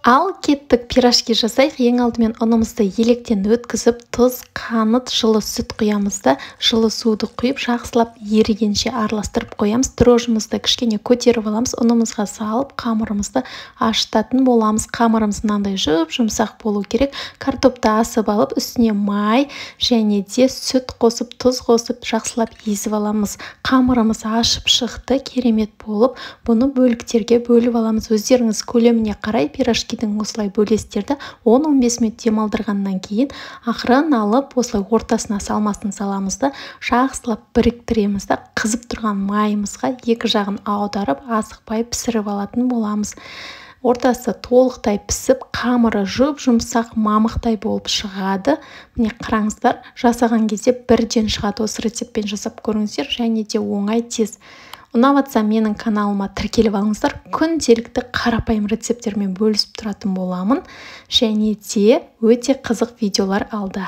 Ал кеттік, пирожки жасайық. Ең алдымен ұнымызды електен өткізіп, тұз, қант, жылы сүт құямыз да, жылы суды құйып, жақсылап ерігенше араластырып қоямыз. Дрожжымызды кішкене көтеріп аламыз, ұнымызға салып, қамырымызды ашытатын боламыз. Қамырымыз мынандай жұп-жұмсақ болу керек. Картопты асып алып, үстіне май және де сүт қосып, тұз қосып, жақсылап езіп аламыз. Қамырымыз ашып шықты, керемет болып. Бұны бөліктерге бөліп аламыз. Өздеріңіз көлеміне қарай пирожки осылай бөлесіздер де, 10-15 минут демалдырғаннан кейін ақырын алып, осылай ортасына салмасын саламыз да, жақсылап біріктіреміз да, қызып тұрған майымызға екі жағын аударып, асықпай пісіріп алатын боламыз. Ортасы толықтай пісіп, қамыры жұп-жұмсақ, мамықтай болып шығады. Міне, қараңыздар, жасаған кезде бірден шығады. Осы рецептпен жасап көріңіздер, және де оңай, тез. Ұнап жатса, менің каналыма тіркеліп алыңыздар. Күнделікті қарапайым рецепттермен бөлісіп тұратын боламын. Және де өте қызық видеолар алда.